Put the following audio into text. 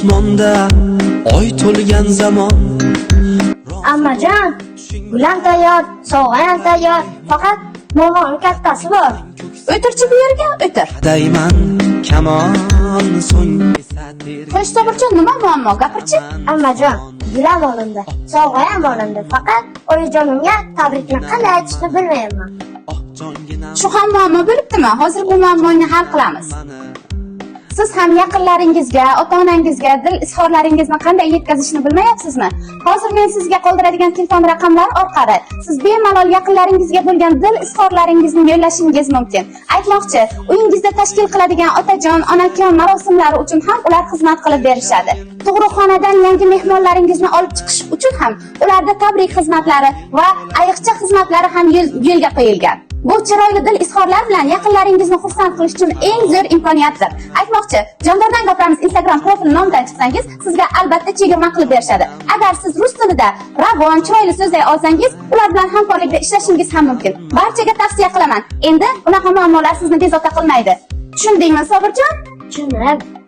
Osmonda oy to'lgan zamon. Ammajon, gulam tayyor, sovg'ayam tayyor, faqat muammoni kattasi bor. O'tirchi bu yerga, o'tir. Dayman kamon, so'ng esa Xo'sh, Sobirjon, nima muammo? Gapirchi. Ammajon, gulam olindi, sovg'ayam olindi, faqat oyijonimga tabrikni qanday aytishni bilmayapman. Oh jonginam. Shu ham muammo bo'libdimi? Hozir bu muammoni hal qilamiz. Siz ham yaqinlaringizga, ota-onangizga dil izhorlaringizni qanday yetkazishni bilmayapsizmi? Hozir men sizga qoldiradigan telefon raqamlari orqali siz bemalol yaqinlaringizga bo'lgan dil izhorlaringizni yo'llashingiz mumkin. Aytmoqchi, uyingizda tashkil qiladigan otajon, onajon marosimlari uchun ham ular xizmat qilib berishadi. Tug'ruqxonadan yangi mehmonlaringizni olib chiqish uchun ham ularda tabrik xizmatlari va ayiqcha xizmatlari ham yo'lga qo'yilgan. Bu chiroyli dil izhorlar bilan yaqinlaringizni xursand qilish uchun eng zo'r imkoniyatdir. Aytmoqchi, Jondordan gapiramiz Instagram profili nomidan chiqsangiz, sizga albatta chegirma qilib berishadi. Agar siz rus tilida ravon, chiroyli so'zlay olsangiz, ular bilan hamkorlikda ishlashingiz ham mumkin. Barchaga tavsiya qilaman. Endi unaqa muammolar sizni bezovta qilmaydi. Tushundingmi, Sobirjon? Tushundim.